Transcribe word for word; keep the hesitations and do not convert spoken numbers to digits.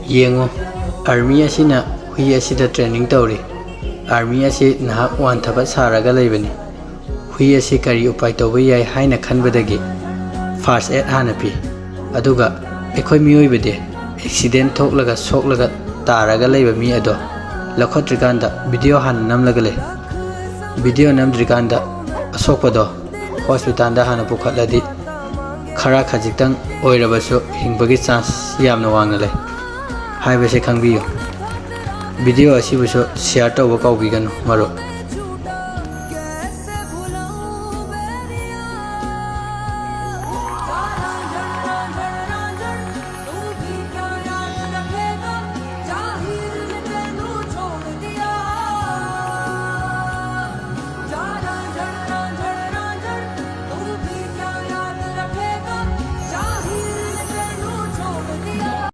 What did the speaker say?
ꯌꯦꯡꯉꯨ, ꯑꯥꯔꯃꯤ ꯑꯁꯤꯅ ꯍꯨꯏ ꯑꯁꯤꯗ ꯇ꯭ꯔꯦꯅꯤꯡ ꯇꯧꯔꯤ꯫ ꯑꯥꯔꯃꯤ ꯑꯁꯤ ꯅꯍꯥꯛ ꯋꯥꯟꯊꯕ ꯁꯥꯔꯒ ꯂꯩꯕꯅꯤ꯫ ꯍꯨꯏ ꯑꯁꯤ ꯀꯔꯤ ꯎꯄꯥꯏ ꯇꯧꯕ ꯌꯥꯏ ꯍꯥꯏꯅ ꯈꯟꯕꯗꯒꯤ ꯐꯥꯔꯁ ꯑꯦꯗ ꯍꯥꯟꯅ ꯄꯤ꯫ ꯑꯗꯨꯒ ꯑꯩꯈꯣꯏ ꯃꯤꯑꯣꯏꯕꯗꯤ ꯑꯦꯛꯁꯤꯗꯦꯟ ꯊꯣꯛꯂꯒ ꯁꯣꯛꯂꯒ ꯇꯥꯔꯒ ꯂꯩꯕ ꯃꯤ ꯑꯗꯣ ꯂꯧꯈꯠꯇ꯭ꯔꯤꯀꯥꯟꯗ ꯚꯤꯗꯤꯑꯣ ꯍꯥꯟꯅ ꯅꯝꯂꯒ ꯂꯩ꯫ ꯚꯤꯗꯤꯑꯣ ꯅꯝꯗ꯭ꯔꯤꯀꯥꯟꯗ ꯑꯁꯣꯛꯄꯗꯣ ꯍꯣꯁꯄꯤꯇꯥꯜꯗ ꯍꯥꯟꯅ ꯄꯨꯈꯠꯂꯗꯤ ꯈꯔ ꯈꯖꯤꯛꯇꯪ ꯑꯣꯏꯔꯕꯁꯨ ꯍꯤꯡꯕꯒꯤ ꯆꯥꯟꯁ ꯌꯥꯝꯅ ꯋꯥꯡꯅ ꯂꯩ ꯍꯥꯏꯕꯁꯦ ꯈꯪꯕꯤꯌꯨ꯫ ꯚꯤꯗꯤꯑꯣ ꯑꯁꯤꯕꯨꯁꯨ ꯁꯤꯌꯥꯔ ꯇꯧꯕ ꯀꯥꯎꯕꯤꯒꯅꯨ ꯃꯔꯨꯞ꯫